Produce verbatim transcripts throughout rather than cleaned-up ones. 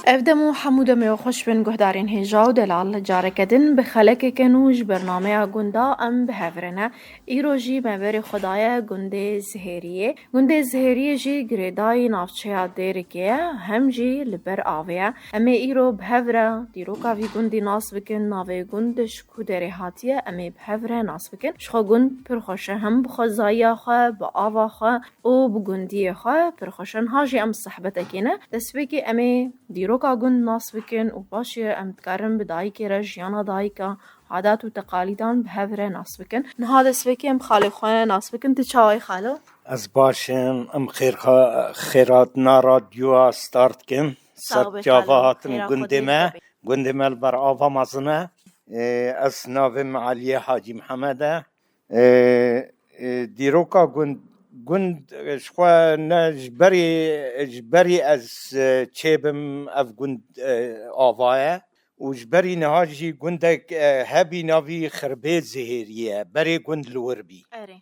Ev dem û hemû demê we xweş bin guhdarên hêja û delal. Careke din bi xelekeke nû ji bernameya gunda em bi hev re ne. Îro jî me berê xwe daye gundê Zihêriyê. Gundê Zihêriyê jî girêdayî navçeya Dêrikê ye, hem jî li ber avê ye. Em ê îro bi hev re dîroka vî gundî nas bikin, navê gund ji ku derê hatiye, em ê bi hev re nas bikin. Ji xwe gund pir xweş e, hem bi xwezayiya xwe, bi ava xwe û bi gundiyê xwe pir xweş e. Niha jî em sehbetekê ne. Destpêkê em ê dîroka gund nas bikin û paşê em dikarin bi dayikê re jiyana dayika, adat û teqalîdan bi hev re nas bikin. Niha destpêkê em xalê xwe nas bikin. Tu çawa yî xalo? Ez baş im, em xêrxa-, xêratina radyoya Star dikim. Sax be, Sat çava xalo. Hatin Xêra gundê Xwedê me. Gundê me li ber ava mezin e. Ê, ez navê min Eliyê Hacî Mihemed e. Ê, ê, dîroka gund, gund, e, ji xwe ne ji berî, ji berî ez, e, çêbim ev gund, e, ava ye. Û ji berî niha jî gundek, e, hebî navî Xirbê Zihêrî ye. Berê gund li wir bî. Erê.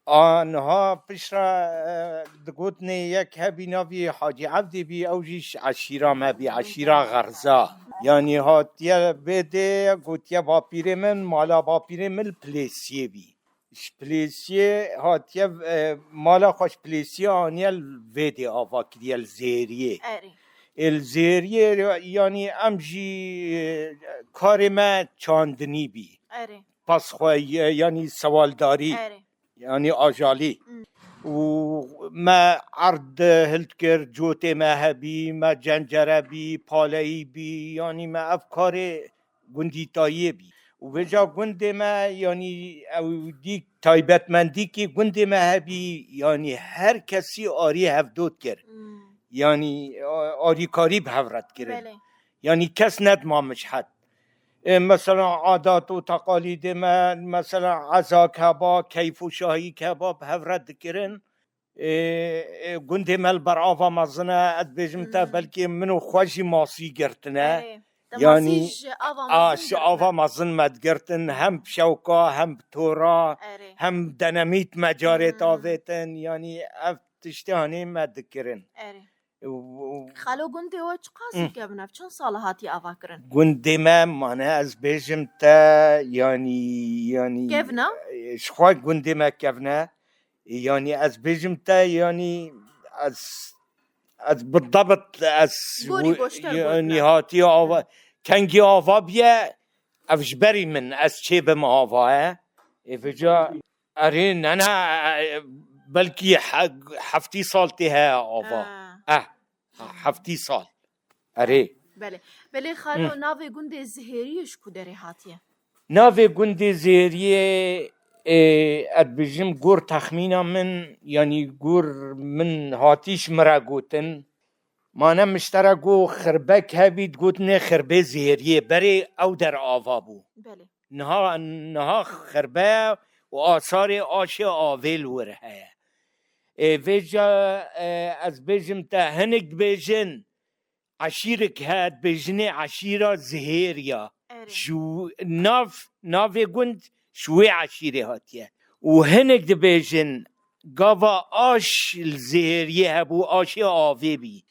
A niha piştre, e, digotinê yek hebî navî Hacî Evdî bî, ew jî ji eşîra me bî, eşîra Xerza. Yanî hatiye vê dê gotiye bapîrê min, mala bapîrê min li Pilêsiyê bî. Ji Pilêsiyê hatiye, e, mala xwe ji Pilêsiyê aniye li vê dê ava kiriye li Zêriyê. Erê. Ê li Zêriyê, yanî em jî, e, karê me çandinî bî. Erê. Pas xwe, e, yanî sewaldarî, Erê. Yanî ajalî. Hmm. Û me erd hildikir, cotê me hebî, me cencere bî, paleyî bî, yanî me ev karê gundîtayiyê bî. Û vêca gundê me, yanî ew dîk taybetmendîkî gundê me hebî, yanî her kesî arî hevdot kir. Hmm. Yanî, a-, arîkarî bi hev re dikirin. Belê. Yanî kes nedima mijhed. Ê, mesela adat û teqalîdê me, mesela ezak heba, keyf û şahîk heba bi hev re dikirin. Ê, ê, gundê me li ber ava mezin e, ez dibêjim te Hmm. belkî min û xwe jî masî girtine. Erê. Te Yanî, masî ji ava a, mezin ji girtine. Ava mezin me digirtin, hem bi şewka, hem bi tora, Erê. Hem denemît me carê Hmm. tavêtin. Yanî ev tiştê hanê me dikirin. Erê. Û, û Xalo, gundê we çiqasî Hı. kevn e? Çend sal e hatiye ava kirin? Gundê me mane, ez bêjim te, yanî, yanî, Kevn e? Ji xwe gundê me kevn e. Yanî ez bêjim te, yanî ez, ez bi debit ez Gorî wi-, goşter yanî goşter. Hatiye ava, Hı. Kengî ava biye, ev ji berî min, ez çêbim ava e. Ê vêca, erê, ne, ne, belkî he-, heftî sal tê heye ava. Ha. Eh, heftî sal. Erê. Belê. Belê xalo, Hı. Navê gundê Zihêriyê ji ku derê hatiye? Navê gundê Zihêriyê, ê, ez dibêjim gor texmîna min, yanî gor min hatî ji min re gotin. Mane miştere got xirbek hebî, digotinê Xirbê Zihêriyê, berê ew der ava bû. Belê. Niha, niha xirbe ye û asarê aşê avê li wir heye. Ê, vêca, e, ez bêjim te, hinek dibêjin, eşîrek he, dibêjinê eşîra Zihêriya. Erê. Ji w-, nav, navê gund ji wê eşîrê hatiye. Û hinek dibêjin, gava aş li Zihêriyê hebû, aşê avê bî.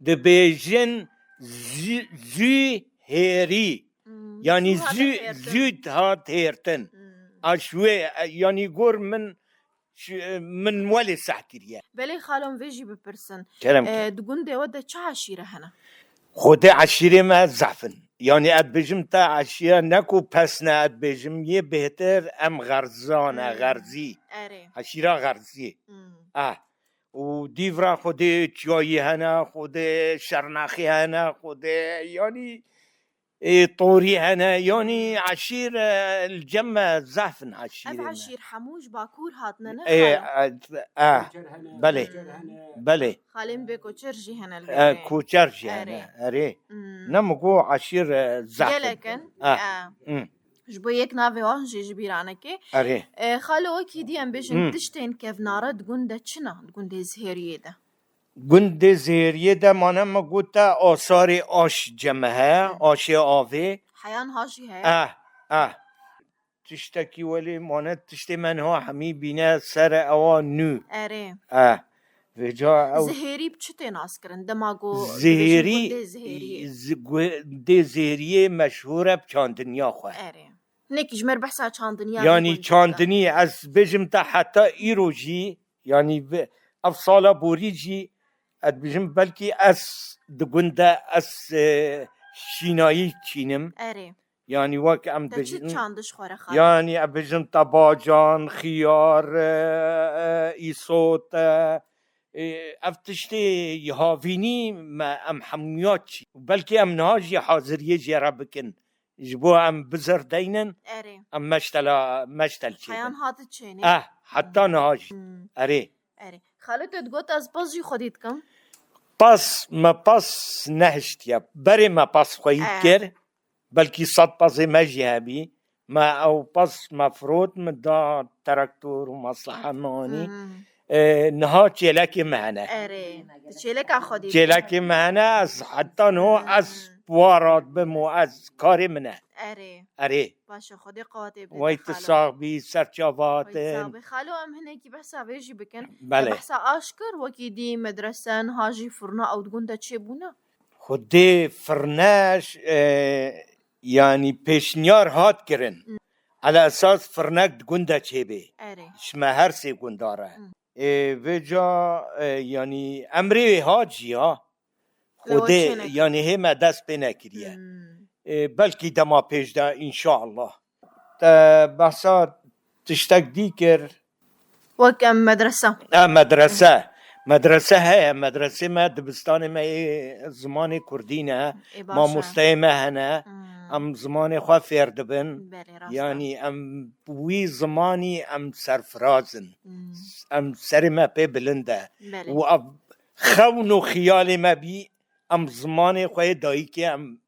Dibêjin zü-, Zûhêrî. Hmm, Yanî zû hat zû, hêrtin. Zû hat hêrtin. Hmm. Aş wê, e, yanî gor min, ş-, min welê seh kiriye. Belê xalon vê jî bipirsin. Kerem E, ke. Di gundê we de çi eşîre hene? Xwedê eşîrê me zef in. Yanî ez dibêjim te eşîre ne ku pes ne, ez dibêjim yê bêhtir em xerzan e, Hmm. xerzî. Erê. Eşîra xerzî. Hmm. Ah. Û dîvra xwedê çiyayî hene, xwedê şernaxî hene, xwedê yanî, ê, torî hene, yanî eşîr, e, li cem me zef in eşîrê Ev me. Eşîr hemû ji Bakur hatine, ne Ê, xala? E, e, Koçer hene, belê. Koçer hene. Belê. Xalên bê koçer jî hene li E, vê derê. Koçer jî Erê. Hene, erê. Hmm. Ne min got eşîr, e, zef in. Gelek in. E. E. Hmm. Ji bo yek navê wan jî ji bîra neke. Erê. E, xalo wekî dî em bêjin Hmm. Tiştên kevnare di gund de çi ne, di gundê Zihêriyê de? Gundê Zihêriyê de mane me got te asarê aş cem e, he, Hı. Aşê avê. Heya niha jî heye? Eh, eh. Tiştekî welê mane, tiştê me niha hemî bîne ser ewa nû. Erê. Eh. Vêca ew Zihêrî bi çi tê naskirin? Dema ku Zihêrî, dibêjin gundê Zihêrî. zi-, gundê Zihêriyê meşhûr e bi çandiniya xwe. Erê. Hinekî ji me re behsa çandiniya vê Yanî gundê bike. çandinî, ez bêjim te heta îro jî, yanî bi-, ev sala borî jî, ez dibêjim belkî ez di gund de ez, e, şînayî çînim. Erê. Yanî wek em Te çi dibêjin, çandiş xwe re xwe? yanî em bêjin te bacan, xiyar, e, e, îsot, e, e, ev tiştê havînî me em hemûya çî. Belkî em niha jî haziriyê jê re bikin. Ji bo em bizir deynin, Erê. em meştela, meştel çêbin. Heyan hati çênê. Eh, heta niha jî. Hmm. Erê. Erê. Xalo, te digot ez pas jî xwedî dikim? Pas, me pas nehiştiye. Berê me pas xweyî Eh. kir. Belkî sed pasê me jî hebî. Me ew pas me firot, me da traktor û meslehe me anî. Hmm. E, niha çêlekê me hene. Erê. Tu çêleka xwedî Çêlekê me hene, ez heta niho ez Hmm. wa radibim û ez karê min e. Erê. Erê. Baş e, Xwedê qewetê bide Wey tu xalo. sax bî, serçava Wey te. sax bî. Xalo, em hinekî behsa vê jî bikin. Belê. Te behsa aş kir, wekî dî medrese, niha jî firna ew di gund de çêbûne? Xwedê firne, e, yanî pêşniyar hat kirin. Hmm. Ala esas firnek di gund de çêbê. Erê. Ji me her sê gunda re. Hmm. Ê, vêca, e, yanî emrê hat jî ya. Li Xwedê, çênekir. yanî hê me dest pê nekiriye. Hmm. Ê, belkî dema pêş de, înşallah. Te behsa tiştek dî kir. Wek em medrese. E, medrese. Medrese heye. Medresê me, dibistanê me yê zimanê kurdî ne. Ê, baş e. Mamosteyê me hene. Hmm. Em zimanê xwe fêr dibin. Belê, rast e. Yanî em wî zimanî em serfiraz in. Hmm. Em serê me pê bilind e. Belê. Û ev xewn û xiyalê me bî, em zimanê xwe yê dayikê em,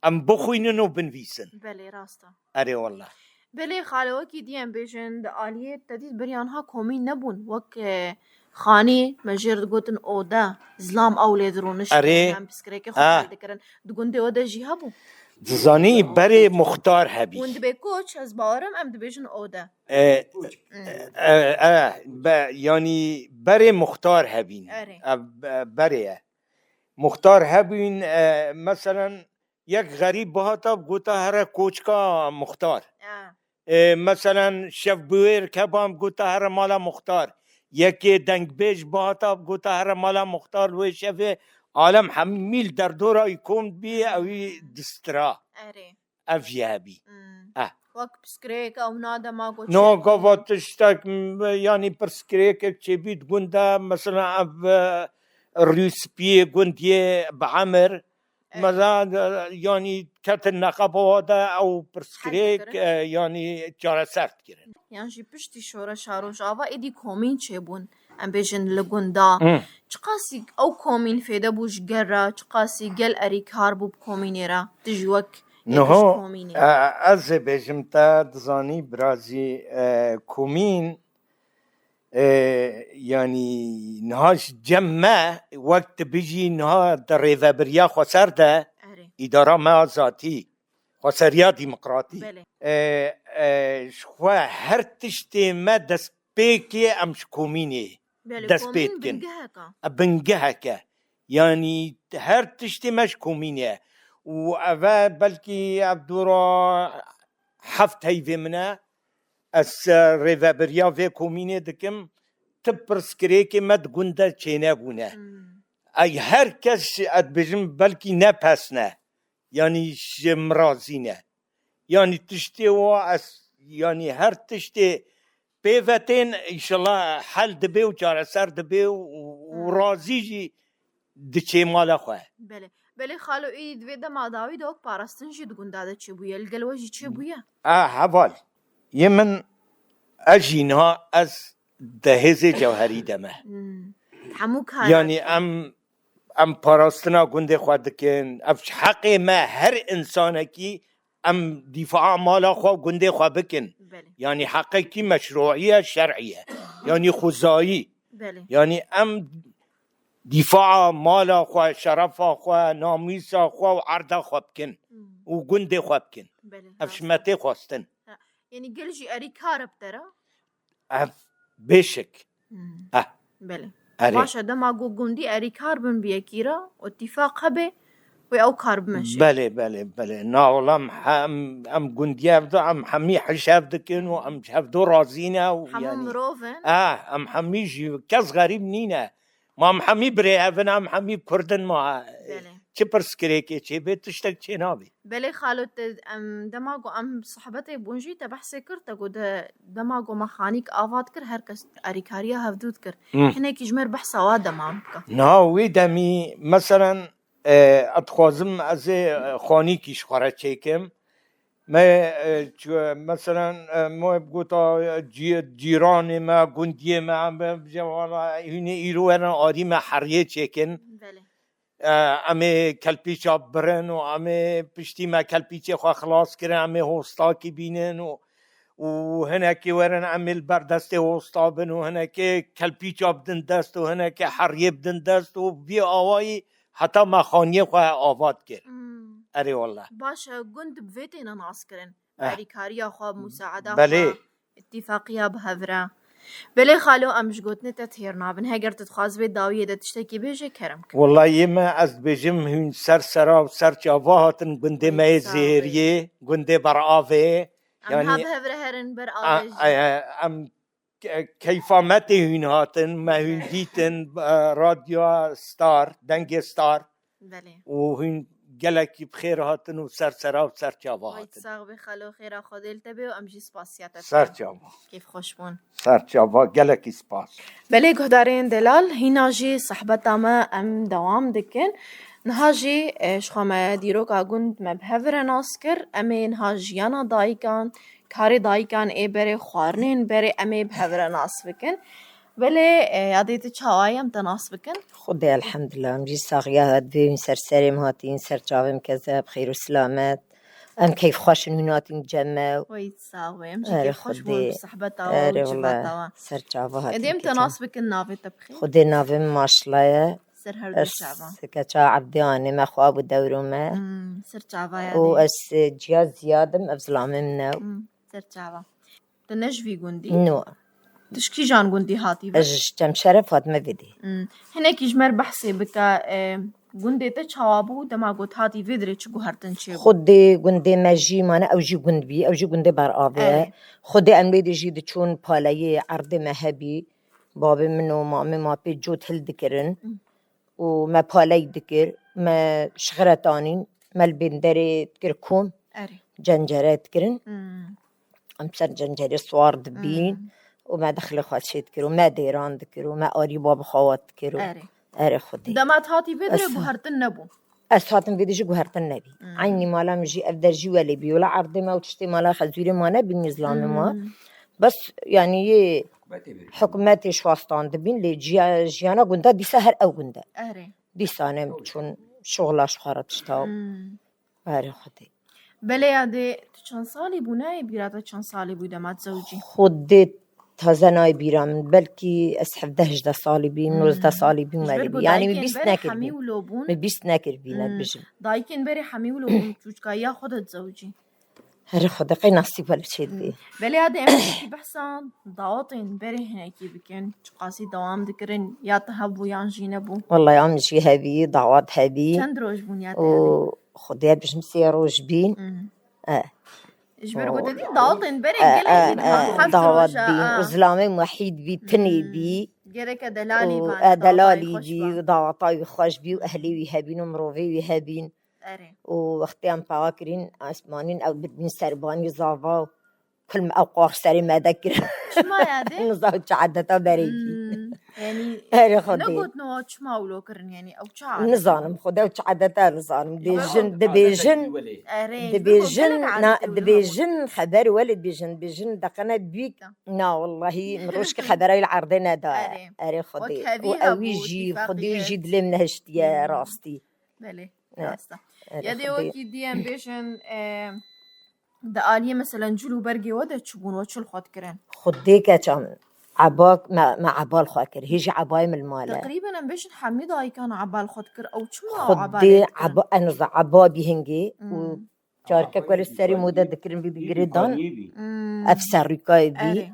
em bixwînin û binivîsin. Belê, rast e. Erê wallah. Belê, xalo, wekî dî em bêjin, di aliyê te dît beriya niha komîn nebûn. Wek, e, xanî me jê re digotin ode, zilam ew lê dirûniştin, Erê. em piskirêkê xwe Ha. hel dikirin. Di gundê we de jî hebû? Dizanî berê muxtar hebî. Hûn dibê koç, ez bawerim em dibêjin ode. E, Hmm. e, e, be, yanî berê muxtar hebîn. Erê. E, be, berê ye. Muxtar hebîn, e, meselen, yek xerîb bihata, bigota here koçka muxtar. Ha. E, meselen, şevbiwêr keban, bigota here mala muxtar. Yekê dengbêj bihata, bigota here mala muxtar, wê şevê alem hemî li derdora wî kom bî, ewî distira. Erê. Ev jî hebî. Hmm. Eh. Wek piskirêk ew na dema ku Na çêbû. gava tiştek, m-, yanî piskirêkek çêbî di gund de, mesela ev, e, rûspiyê gund yê bi emir, Evet. meza, e, yanî ketin neqeba wa de ew piskirêk, Hel dikirin. e, yanî çareser dikirin. Yan jî piştî şoreşa Rojava êdî komîn çêbûn. Em bêjin li gunda. Hı. Çiqasî ew komîn fêde bû ji gel re, çiqasî gel erîkar bû bi komînê re. Tu jî wek yek ji Niha, komînê. e, ez ê bêjim te dizanî birazî, e, komîn, e, yanî niha ji cem me wek tu bijî niha di rêvebiriya xweser de Erê. îdara me a zatî, xweseriya demokratî. Belê. E, e, ji xwe her tiştê me dest pêkê em ji komînê Belê, dest pê komîn dikin. bingeheka. E, bingeheke. Yanî her tiştê me ji komînê ye. Û ev e belkî ev dora heft heyvê min e. Ez, e, rêvebiriya vê komînê dikim. Ti pirsgirêkê me di gund de çênebûne. Hmm. Ey her kes, ez dibêjim, belkî ne pes ne. Yanî ji min razî ne. Yanî tiştê wa ez, yanî her tiştê pê ve tên, înşallah hel dibe û çareser dibe û, û Hmm. razî jî diçê mala xwe. Belê. Belê xalo, ê di vê dema dawî de wek parastin jî di gunda de çêbûye. Li gel we jî çêbûye? A, heval. Yê min, ez jî niha ez di hêzê cewherî de me. Hmm. Hemû kar Yanî em, em parastina gundê xwe dikin. Ev ji heqê me her însanekî em dîfaa mala xwe û gundê xwe bikin. Belê. Yanî heqekî meşrûî ye, şer'î ye. Yanî xwezayî. Belê. Yanî em dîfaa mala xwe, şerefa xwe, namûsa xwe û erda xwe bikin. Hmm. û gundê xwe bikin. Belê, Ev rast. ji me tê xwestin. Ha, yanî gel jî erî kar bi te re? Ev bêşik. Hmm. Eh, Belê. Erê. Baş e, dema ku gundî erî kar bin bi yekî re û tîfaq hebe, wê ew kar bimeşe. Belê, belê, belê. Na wala em, em, em gundî ev de, em hemî hişev dikin û em ji hev do razî ne û Hemû yanî mirov in. Eh, em hemî jî kes xerîb nîne. Ma em hemî birê hev in, em hemî Kurd in ma. Belê. Çi pirsgirêkê çêbê, tiştek çênabê. Belê xalo, te, em, dema ku em sohbetê bûn jî te behsê kir, te got de dema ku me xanîk ava dikir, her kes erîkariya hevdû dikir. Hı. Hinekî ji me re behsa wa dema bike. Niha wî demî, meselen, e, ez dixwazim ez ê, e, xanîkî ji xwe re çêkim. Me, e, çi-, meselen, e, me bi gota, e, cî-, cîranê me, gundiyê me, em bi-, bije wala hûnê îro werin arî me heriyê çêkin. Belê. E, em ê kelpîça birin û em ê piştî me kelpîçê xwe xilas kirin, em ê hostakî bînin û, û hinekî werin em ê li ber destê hosta bin û hinekê kelpîça bidin dest û hinekê heriyê bidin dest û vî awayî heta me xaniyê xwe ava dikir. Hmm. Erê wallah. Baş e, gund bi vê têne naskirin. Eh. Erîkariya xwe, musaada Belê. xwe, îtîfaqiya bi hev re. Belê xalo, em ji gotinê te têr nabin. Heger tu dixwazî vê dawiyê de tiştekî bêje, kerem kir. Wellahî me ez dibêjim hûn ser sera û ser çava hatin gundê me yê Sağ ol. Zêriyê, gundê Beravê. Em Yanî ha bi hev re herin ber a, avê jî. a, em ke-, keyfa me tê hûn hatin, me hûn dîtin, e, Radyoya Star, Dengê Star. Belê. Û hûn gelekî bi xêr hatin û ser sera û ser çava Wayt hatin. Sax bê xalo, xêra Xwedê li te bê û em jî spasiya te Ser dikin. çava. Kêf xweş bûn. Ser çava, gelekî spas. Belê guhdarên delal, hîna jî sohbeta me em dewam dikin. Niha jî, e, ji xwe me dîroka gund me bi hev re nas kir. Em ê niha jiyana dayikan, karê dayikan ê berê, xwarinên berê em ê bi hev re nas bikin. Belê, e, yadê tu çawa ye, em te nas bikin? Xwedê elhamdulillah, em jî saxiya hat vê hûn ser serê min hatîn, ser çavê min keze, bi xêr û silamet. Em keyf xweş in hûn hatîn cem me. Wey sax be, em jî Erê keyf xweş bûn Xwedê. bi sohbeta we Erê û wala, civata we. ser çava hatîn Edê em te keze. nas bikin navê te bi xêr? Xwedê navê min Maşla ye. Ser her du Ez çava. keça Ebdî anê me xwe bû dewro me. Hmm, ser çava ye Û dê. ez, e, ciya Ziyad im, ev zilamê min e. Hmm, ser çava. Tu ne ji vî gundî? No. Tu ji kîjan gundî hatî vir? Ez ji Çemşere Fatme Vidî. Hmm. Hinekî ji me re behsê bike, e, gundê te çawa bû, dema got hatî vê dirê çi guhertin çêbû? Xwedê gundê me jî mane, ew jî gund bî, ew jî gundê Beravê ye. Erê. Xwedê em lê de jî diçûn paleyê erdê me hebî. Babê min û mamê ma pê cot hildikirin. Hmm. û me paley dikir, me şixret anîn, me li bênderê dikir kom, Erê. cencere dikirin. Hmm. Em ser cencerê siwar dibîn Hmm. û me dixilê xwe çê dikir û me dêran dikir û me arî babê xwe wat dikir û Erê. Erê Xwedê. Dema tu hatî vê dirê Ez guhertin nebû. Ez hatim vê dijî guhertin nebî. Hmm. Eynî mala min jî ev der jî welê bî. Wela erdê me û tiştê mala Xezûrê ma nebî nîzlamê ma. Hmm. Bes yanî yê Hikûmetê şwastan dibîn, lê ciya-, jiyana gunda dîsa her ew gund e. Erê. Dîsa ne çûn şoxla ji xwe re tişta. Hmm. Erê Xwedê. Belê ya dê, tu çend salî bû, nayê bîra te çend salî bû dema zewcî? Xwedê taze nayê bîra min. Belkî ez hevdeh hejdeh salî bîm, Hmm. nozdeh salî bîm Ji ber werê ku bî. Yanî min dayikên bîst berê nekir hemî bî. wilo bûn. Min bîst nekir bî, ne Hmm. bijim. Dayikên berê hemî wilo bûn, çûçka ya xwe de zewcî. Herî Xwedê qey nasîba li çê dibê. Belê ya dê em jî behsa dawetên berê hinekî bikin. Çiqasî dewam dikirin, ya te hebû yan jî nebû? Wallahî em jî hebî, dawet hebî. Çend roj bûn ya te Û hebî? Xwedê bijim sê roj bîn. Hmm. E. Ji ber ku te dî dawetên berê E, gelekî e, din e, heft dawet roja, bîn. a. Û zilamê wehîd bî, tinê Hmm. bî. Gereke delalî Û, bane, e, dawetayî delalî xweş bî, ba. û daweta wî xweş bî û ehlê wî hebîn û mirovê wî hebîn. Erê. Û wextê em pewa kirîn, esmanîn ew bidbîn serbanî zava û kul me ew qax serê me de kir. Çima ya dê? Niza çi edeta berê kî. Hmm, yanî Erê Xwedê. Negotin wa çima wilo kirin, yanî ew çi adet Nizanim, Xwedê ew çi edeta nizanim. Dibêjin, Xwedê dibêjin, Erê, dibêjin, gelek na, adetê wilo dibêjin, xeber welê dibêjin, dibêjin deqene bîk. Ta. Na, wellahî, min rojkî xebera wî li erdê nedaye. Erê. Erê Xwedê. Wek hevî Û ew wî hebû, jî, îtîfaqî Xwedê hebe. jî dilê min nehiştiye Hmm. rastî. Belê, E, rast e. erê Ya dê Xwedê. wekî dî em bêjin, e, di aliyê meselen cil û bergê we de çi bûn, we çi li xwe dikirin? Xwedê keça min. Eba, me, me eba li xwe kir. Hê jî ebayê min li mal e. Teqrîben em bêjin hemî dayikan eba li xwe dikir. Ew çima eba Xwedê lê dikirin? eba, en azî eba bî hingê û Hmm. Çarkek were serê mode dikirin, bî bî girê dan. Hmm. Ev serrîkayê bî. Erê.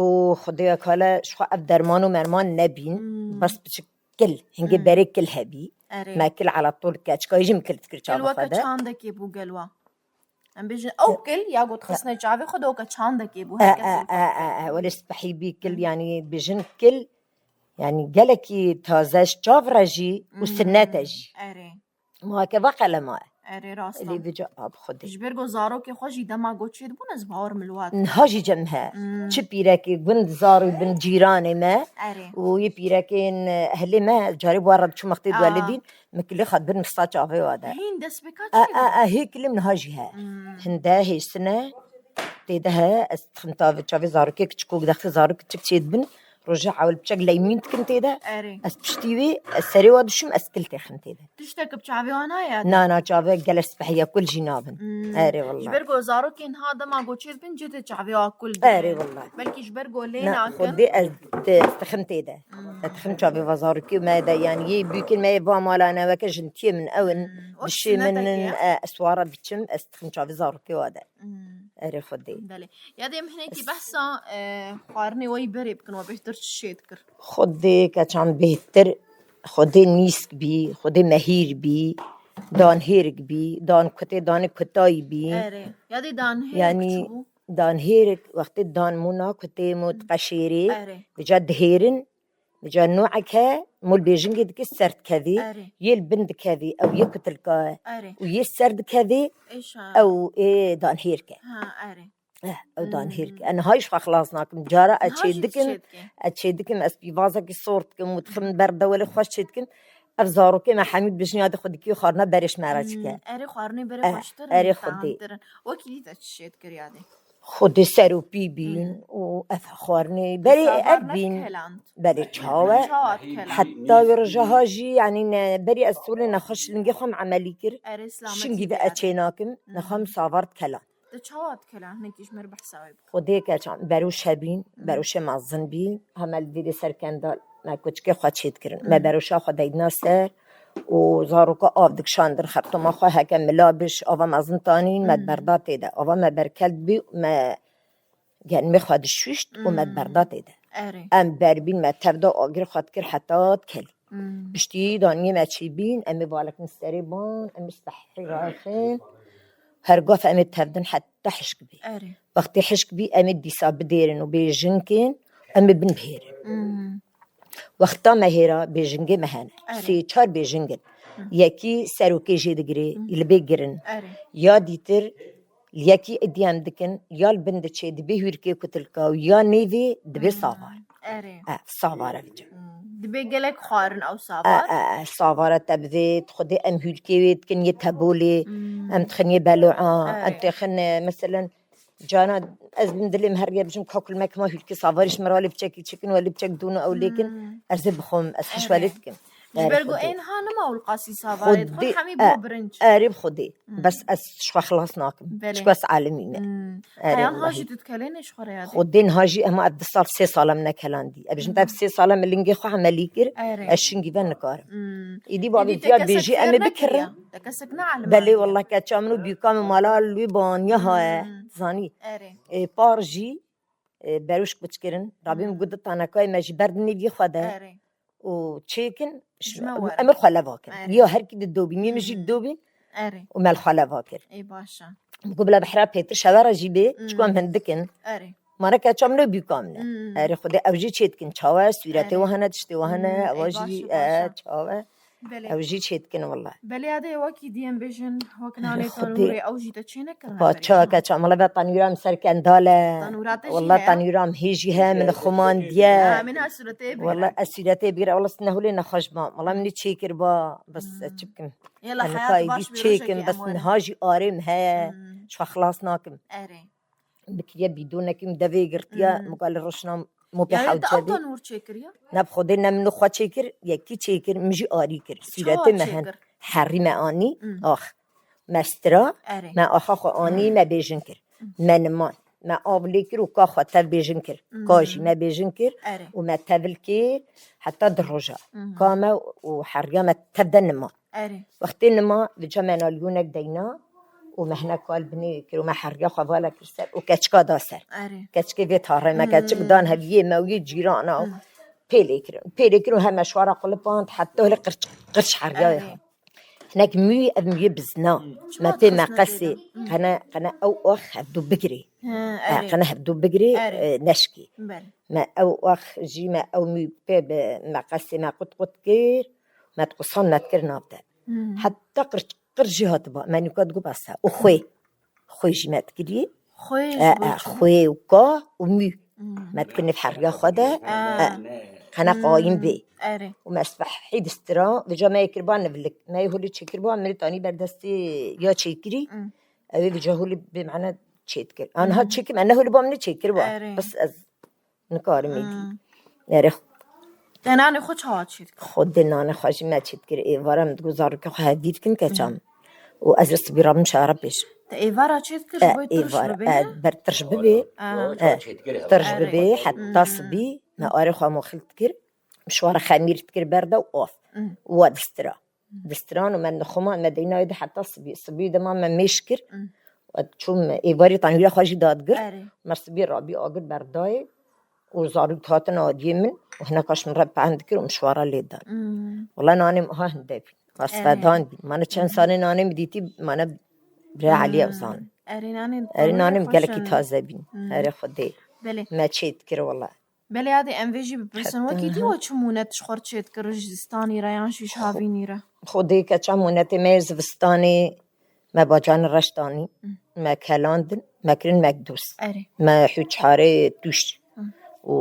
Û Xwedêya kale ji xwe ev derman û merman nebîn. Hmm. Bes biçik kil, hingê Hmm. berê kil hebî. Erê. Me kil ala tol keçikayê jî min kil dikir Kil çava weke xwe de. çandekê bû gel wa. Em bêjin ew kil ya got xistine çavê xwe de weke çandekê bû. E, Her kes e, e, e, e, were spehî bî kil, Hmm. yanî bêjin kil, yanî gelekî taze ji çav re jî û Hmm. sinnet e jî. Erê. Ma heke va qelema e. Erê, rast e. Lê vêca, a, bi Xwedê. Ji ber ku zarokê xwe jî dema ku çêdibûn ez bawer min li wa dikim. Niha jî cem he. Hmm. Çi pîrekê gund zarû bin cîranê me Erê. û yê pîrekên, e, ehlê me carê bi wan re diçûm wextê Aa. duelidîn, min kilê xwe dibir min sta çavê wa de. Hîn destpêka E, çêdibûn. e, e, hê kilim niha jî he. Hmm. Hinde hêsine tê de he, ez dixim tavê çavê zarokê kiçik û dextê zarok kiçik çêdibin. Roja ewil biçek leymîn dikin tê de. Erê. Ez piştî wê, ez serê wa dişim, ez kil têxim tê de. Tiştek bi çavê wan heye? Na, na, çavê gelek spehî ya kul jî nabin. Hmm. Erê, wallah. Ji ber ku zarokên ha dema ku çêdibin, cihê çavê wa kul dibin. Erê, wallah. Belkî ji ber ku lê Na, nakin. Xwedê ez te-, ez dixim tê de. Hmm. Ez dixim çavê va zarokê me de, yanî yê bûkên me yê va mala ne weke jintiyê min ew in. Hmm. O Dişê min in, sineteke. e, ez wara diçim, ez dixim çavê zarokê wa de. Hmm. Erê Xwedê. Belê. Ya dê em hinekî Es- behsa, e, xwarinê weyî berê bikin, we bêhtir çi çê dikir? Xwedê keçan bêhtir, Xwedê nîsk bî, Xwedê mehîr bî, dan hêrik bî, dan kutê, danê kutayî bî. Erê. Ya dê dan hêrik Yanî çi bû? dan hêrik, wextê dan mûna kutê mû diqeşêrê, Erê. vêca dihêrin, Vêca noek he, mol bêjingê dike ser dikevî, Erê. yê li bin dikevî, ew yê kutilka e. Erê. Û yê ser dikevî, Êşa. ew ê danhêrk e. Ha, erê. Eh, ew Hmm. danhêrk e. Niha jî xwe xilas nakim. Cara ez Niha jî çê dikim, çê dikim. ez çê dikim, ez pîvazekî sor dikim û dixim ber dewelê xweş çê dikim. Ev zarokê me hemî bijin ya de xwe dikî xwarina berê ji me re çike. Hmm, erê xwarinê berê Eh, xweştir in, erê Xwedê. tamtir in. Wekî dî te çi çê dikir ya dê? Xwedê ser û pî bîn Hmm. û ev xwarinê Te berê savar ev bîn. nekeland. Berê çawe. Çawa dikeland? Heta wê roja ha jî, yanî ne, berî ez solê nexweş lingê xwe em emelî kir. Erê, selametî Şingî ve te ez erê. çê nakim, Hmm. nexwe em savar dikeland. Te çawa dikeland? Hinekî ji me re behsa wê bike. Xwedê ke çan, beroş hebîn, Hmm. beroşê mezin bî. Heme li vîrê ser kendal me kuçikê xwe çê dikirin. Me Hmm. beroşa xwe deydina ser û zaroka av dikişandin xertoma xwe heke mila biş, ava mezin tanîn, me Hmm. berda tê de. Ava me berkeld bî, me Genimê xwe dişûşt û me Hmm. berda tê de. Erê. Em berbîn me tev da agir xwe dikir heta dikelî. Hmm. Piştî daniyê me çêbîn, em ê balekin serê ban, em ê spehî raxin. Her gaf em ê tevdin heta hişk bî. Erê. Wextê hişk bî, em ê dîsa bidêrin û bêjinkin, em ê bin bihêrin. Hmm. Wexta me hêra bêjingê me hene. Erê. Sê çar bêjing in. Hı. Yekî serokê jê digirê, Hı. li bê girin. Erê. Ya dîtir, li yekî idî em dikin, ya li bin diçê, dibê hûrkê kutilka û ya nêvê dibê Hı. savar. Erê. E, savar e vêca. Hı. Dibê gelek xwarin ew E, savar. e, e, savar e te bivê, xwedê em hûrkê wê dikin yê tebolê, Hı. em dixin yê beloa, em Erê. têxin, e, meselen, Cana ez bin dilê min her rê bijim ka kulmek ma hûrkê savarî ji min re lê biçekî çêkin, we lê biçek dûn û ew lêkin, Hmm. ez ê bixwim, ez hişwelê Erê. dikim. Ji Erê ber ku Xwedê. ên ha nima ewlqasî savarê, Xwedê, dixwin hemî e, bû birinc. Erê bi Xwedê. Hmm. Bes ez ji xwe xilas nakim. Belê. Çiku ez alimî me. Hmm. Erê Heyan ha wellahî. jî tu dikelênê ji xwe re ya dê. Xwedê niha jî hema ev du sal, sê sal em nekelandî. Ev jin Hmm. ev sê sal em lingê xwe emelî kir, Erê. ez şingî ve nikarim. Hmm. Îdî Îdî bavê te viya kesek bêjî fêr em ê nekiriya? bikirin. Te kesek neelimandiye? Belê, wallah, keça min û bîka min mala li wî baniya haye. Hmm. Zanî. Erê. Ê, par jî, ê, berûşk biçkirin. Rabî min Hmm. got, di tanekayê me jî berdin nêvî xwe de. Erê. Û çêkin, Ji me were. em ê xwe leva kin. Erê. Ya her kî didobîn, yê min jî Hmm. didobîn Erê. û me li xwe leva kir. Ê, baş e. Min got, bila behra pêtir şewe re jî bê, Hmm. çiku em hindik in. Erê. Ma ne keça min û bîka min e. Hmm. Erê Xwedê ew jî çê dikin. Çawa sûretê Erê. wan hene, tiştê wan hene, Hmm, ewa ê, baş jî, e, e, baş e. çawa. Belê. Ew jî çê dikin wela. Belê ya dê wekî dî em bêjin, wek nanê Xwedê. Tanûrê, ew jî te çê nekirin Ba berê çawa çima? Keça mala ve tanûra min ser kendal e. Tanûra te jî Wela heye? Tanûra min hê jî heye, min xumandiye. Ha, min ha sûretê bigire. Wela ez sûretê bigire, wela sine hulê nexweş ba. Wela min çê kir ba, bes Hmm. ez çi bikim. Yela Em heyat kayî baş dî bê çêkin, rojekê bes em werin. niha jî arê min heye. Hmm. Ji xwe xilas nakim. Erê. Bikiriye bîdonekî min devê girtiye, Hmm. min got li roşna mopê Yanî te hewce ew bê. Tanûr çêkiriye? Ne bi Xwedê ne min û xwe çêkir, yekî çêkir, min jî arî kir. Sûretê me hen. Çawa çêkir? Herî me anî, Hmm. ax. Me stira, Erê. me axa xwe anî, Hmm. me bêjin kir. Hmm. Me niman. Me av lê kir û ka xwe tev bêjin kir. Hmm. Ka jî me bêjin kir Erê. û me tevil kir heta di roja. Hmm. Ka me û heriya me tev de niman. Erê. Wextê nima, vêca me nalîyonek deyna, û me hinek kal binê kir û me heriya xwe vala kir ser û keçika da ser. Erê. Keçikê vê tarê me, keçik dan heviyê me û yê cîrana û pêlê kirin. Pêlê kirin û heme şwara qulipand heta li qirç, qirç heriya. Erê. Hinek mûyî, ev mûyê bizna. Me pê meqesê, qene, qene ew ax hevdû bigirê. He, erê. Qene hevdû bigirê, erê, e, neşkê. Belê. Me ew ax jî me ew mûy pê bi meqesê me qut qut kir, me diqusan me dikir nav de. Hmm. Heta qir, qir jî hatiba. Me nûka digot basa. Û xwê. Xwê jî me dikirî. Xwê jî e, bo e, çi? Xwê û ka û mû. Hmm. Me dikir nêv heriya xwe de. Ha. E, qene qayîm bê. Erê. Û me sibehî distira, vêca me yê kiriba nivlik. Me yê holê çêkiriba, min tanî berdestê ya çêkirî. Hmm. Ew ê vêca holê bê mane çêdikir. Aniha çêkim, ene holê ba min çêkiriba. Erê. Bes ez nikarim êdî. Hmm. Erê. Te nanê xwe çawa çêdikir? Xwedê nanê xwe jî me çêdikir. Êvara min digot zarokê xwe hevdî dikin keçan. Û ez li sibî rabim şara pêş. Te êvara çêdikir, e, ji bo êvar, tirş bibê? E, ber tirş bibê. E. E, tirş bibê, heta sibî me arê xwe moxil dikir. Şwara xemîr dikir ber de û av. Hmm. Û wa distira. Distiran û me nixuma, me deyna êdî heta sibî. Sibî dema me mêş kir, hmm, çûm êvarî tanîra xwe jî dadigirt. Erê. Me sibî rabî agir berdayê û zarok hatin adiyê min û hinekaş min re pehn dikir û min şwara lê dan. Hmm. Wela nanê min ha hinde bîn. Erê. Asfedan bîn. Mane çend sanê nanê min dîtî, mane bira Elî ew zan. Erê nanê, erê nanê min gelekî taze bîn. Hmm. Erê Xwedê. Belê. Me çê dikir wela. Belê, yadê em vê jî bipirsin. Heta wekî dî we çi mûnet ji xwe re çêdikir, ji zistanî re yan jî ji havînî re? Xwedê keça mûnetê me yê zivistanê me bacanê reş danî, me kelandin, me kirin mekdûs. Erê. Me hûçarê tûş û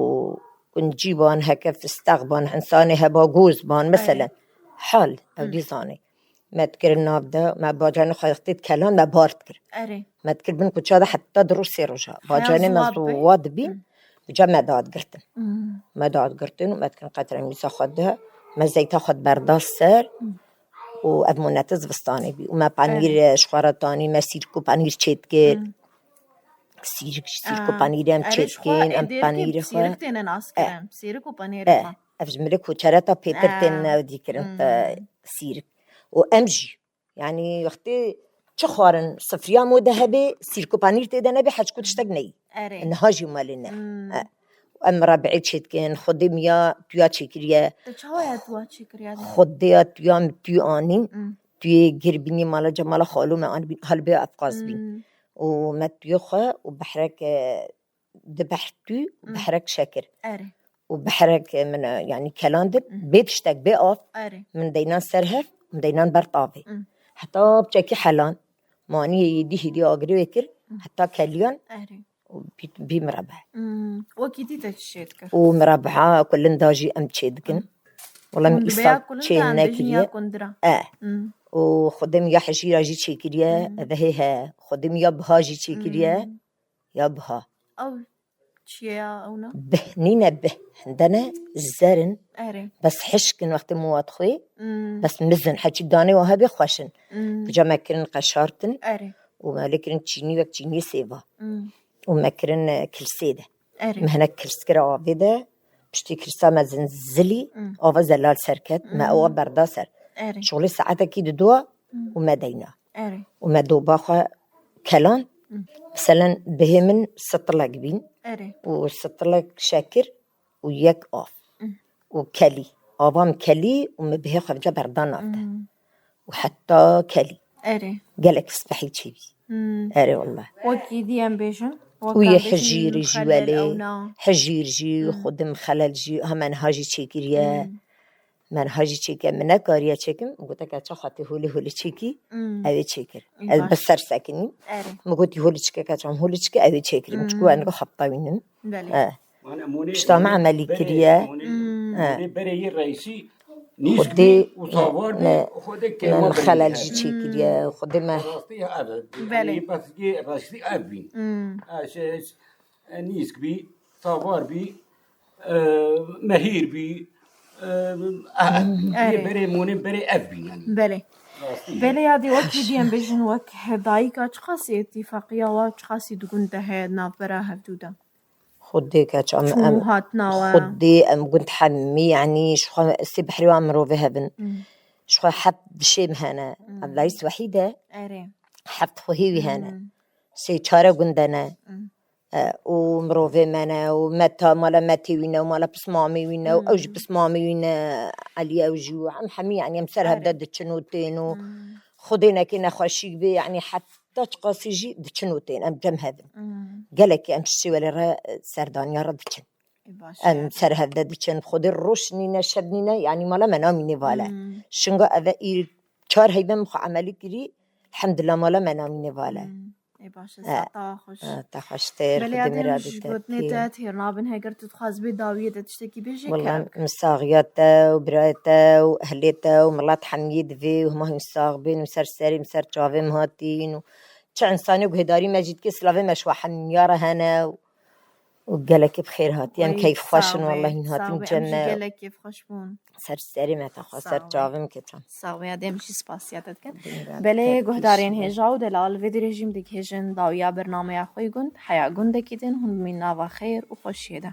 kuncî ban, heke fisteq ban, hinsanê heba goz ban, meselen. Hal, ew dî zanê. Me dikirin nav de, me bacanê xwe yextê dikelan, me bar dikir. Erê. Me dikir bin kuça de heta di rû sê roja. Bacanê me ziwa dibîn, uca me dadigirtin. Hmm. Me dadigirtin û me dikirin qetremîsa xwe de, me zeyta xwe diberda ser û ev mûnete zivistanê bî. Û me panîr, erê, ji xwe re tanî, me sîrk û panîr çêdikir. Hmm. Sîrk jî, sîrk û panîrê em çêdikin, em panîrê xwe. Sîrk têne naskirin, sîrk û panîrê xwe. Ev ji milê koçereta pêtir tên ew dîkirin, hmm, te sîrk. Û em jî, yanî wextê çi xwarin, sifriya mû de hebe, sîrk û panîr tê de nebe, heçku tiştek neyî. Erê. Niha jî malê ne. Hmm. E, em rebi'ê çêdikin, xwedê miya tuya çêkiriye. Te çawa ya tuya çêkiriye? Xwedê ya tuya min tû anîn. Hmm. Tuyê gir bînî mala cemala xalo me anî bîn, halbê efqaz bîn. Hmm. Û me tuyê xwe û behrek, e, di behr tû, hmm, behrek şekir. Erê. Û behrek min, e, yanî kelandin, hmm, bê tiştek, bê av, erê, min deynan ser hev, min deynan ber tavê. Hmm. Heta biçekî helan, maniyê yê dî hêdî agirê wê kir, hmm, heta keliyan, erê, û bî, bî mirebe. Hmm. Wekî dî te çi çêdikir? Û mirebeha kulinda jî em çêdikin. Hmm. Wela min îsal çê nekiriye. E. Hmm. Û xwedê min ya hejîra jî çêkiriye, hmm, ev hê he. Xwedê min ya biha jî çêkiriye. Hmm. Ya biha. Ew çi ye ya ew ne? Bih, nîne bih. Hinde ne zer in. Erê. Bes hişk in wextê min wa dixwê. Hmm. Bes mizin. Heçî danê wa hebê xweş in. Hmm. Uca me kirin qeşartin. Erê. Û me lê kirin çînî wek çînî sêva. Hmm. Û me kirin, e, kilsê de. Erê. Me hinek kils kir avê de. Piştî kilsa me zin zilî, hmm, ava zelal serket. Me, hmm, ewa berda ser. Erê. Şolê saetekî didoa, hmm, û me deyna. Erê. Û me doba xwe kelan, hmm, meselen bihê min sitilek bîn. Erê. Û sitilek şekir û yek av. Hmm. Û kelî. Ava min kelî û me bihê xwe vêca berda nav de. Hmm. Û heta kelî. Erê. Gelek spehî çêbî. Hmm. Erê wallah. Wekî dî em bêjin. Û yê hijîr jî welê. Hijîr jî, hmm, xwedê min xelel jî, ha me niha jî çêkiriye. Hmm. Me niha jî çêke, min nekariye çêkim, min gote keça xwe tê holê holê çêkî, hmm, ew ê çêkir. Ez bi ser sekinîm. Erê. Min gotî holê çike keça min holê çike, ew ê çêkir. Min çikû, hmm, ez nika xebta wînim. Belê. E. Pişta me emelî kiriye. Hmm. E. Xwedê me, me xelel jî çêkiriye. Xwedê me, belê, rastî ev bîn. Hmm. E, şey, e, nîsk bî, savar bî, e, mehîr bî, e, e, hmm, erê, berê monê berê ev bîn yanî. Belê. Rastî. Belê, yadî wekî dî em bêjin wek dayika çiqasî îtîfaqiya wa çiqasî di gund de heye navbera hevdû de. Xwedê keça em, em, hatina we. Xwedê em gund hemî, yanî ji xwe sê behrê wan mirovê hebin. Hmm. Ji xwe heb dişê min hene. Hmm. Evlayî wehî de. Erê. heft xwehî wî hene. Sê çare gund de ne. E, û mirovê me ne, û meta, mala metê wî ne, û mala pismamê wî ne, û ew jî pismamê wî ne, Elî ew jî, û em hemî, yanî em ser hevde diçin û tên û Xwedê neke nexweşîk bê, yanî heta çiqasî jî diçin û tên, em cem hev in. Gelekî em şişê welê re serdaniya re diçin. Em ser hevde diçin, Xwedê roj nîne, şev nîne, yanî mala me namîne vale. Şinga eve î çar heyve min xwe emelî kirî, elhamdulillah mala me namîne vale. Ê baş e, E, sata xweş. E, te xweştir, Belê Xwedê adem ji miradê te gotinê te têr nabin, heger tu dixwaz bê dawiyê te tiştekî bêjê Wala kerek. Min saxiya te û birayê te û ehlê te û milet hemiyê divê û hema hûn sax bin û ser serê min, ser çavê min hatîn û çi insanê guhêdarî me jî dike, silavê me ji we hemiya re hene û, û gelekî bi xêr hatî. Em Ay, keyf xweş in, sax be, wallahî hûn hatîn sax be. Em cem jî me. Gelekî xweş bûn. Ser serê me te xwe, ser Sax be. Çavê min ketan. Sax be, ya dem jî spasiya te dikin. Belê guhdarên hêja û delal vê dirêjî min digihêjin dawiya bernameya xwe yê gund, heya gundekî din hûn bimîn nava xêr û xweşiyê de.